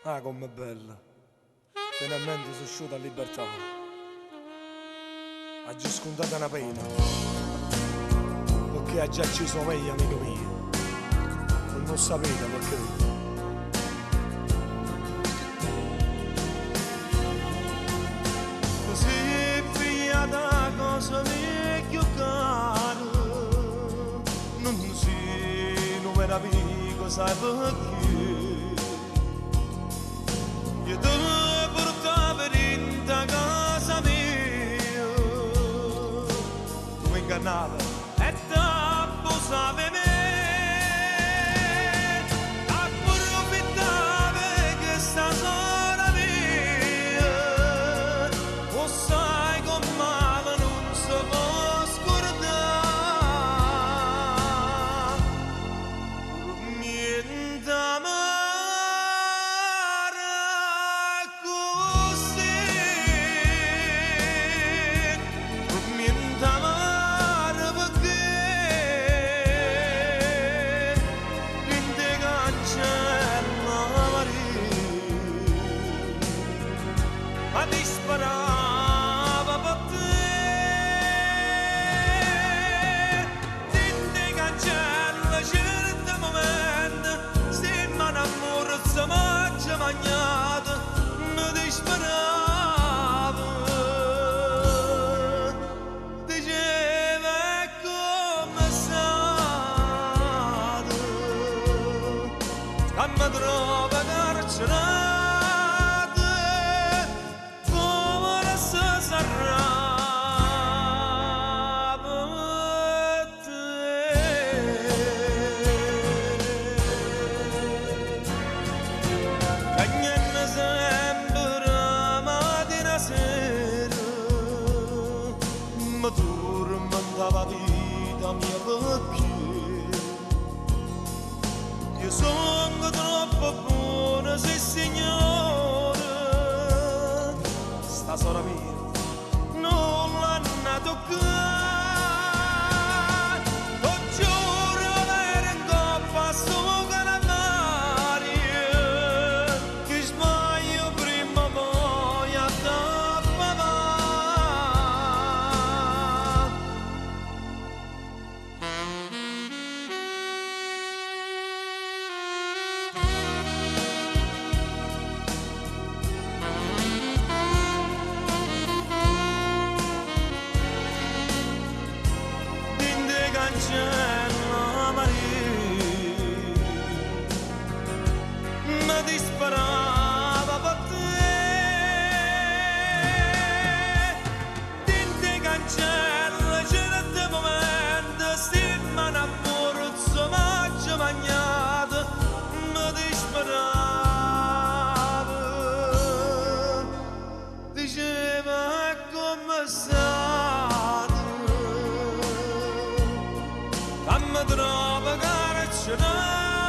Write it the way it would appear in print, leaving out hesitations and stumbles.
Ah, comm'è bella! Finalmente so' asciuto a libertà. Aggio scuntata na pena. Pecché aggio acciso 'o meglio amico mio. Nun 'o ssapite pecché. Te si' pigliata 'a cosa mia cchiù cara. Nun si' nu vero amico, sai pecché? Io te purtavo dint' 'a casa mia, tu me ingannave e t'abbusave 'e me. T'apprufittave 'e chesta sora mia, 'o ssaje che 'o male nun se po' scurdà. Turmiento amaro accussì, turmiento amaro pecché dint' 'e cancelle Maria ma disperava pe te. Dint' 'e cancelle cierte mumente sti mmane a murze m'aggio magnato, me disperava. Diceva è comm' è stato ca me trovo carcerato, povero si sarrà pe te. Cagnanno sempre d' 'a matina 'a sera, me turmentava 'a vita mia pecché io songo troppo buono, sissignore, sta sora mia nun l'hanna tuccà. T' 'o giuro overo 'ncopp' a 'stu calamario chi sbaglia primma o poi adda pavà. Dint' 'e cancelle Maria me disperava pe te. Dint' 'e cancelle cierte mumente sti mmane a murze m'aggio magnato, me disperava. Diceva è comm' è stato ca me trovo carcerato.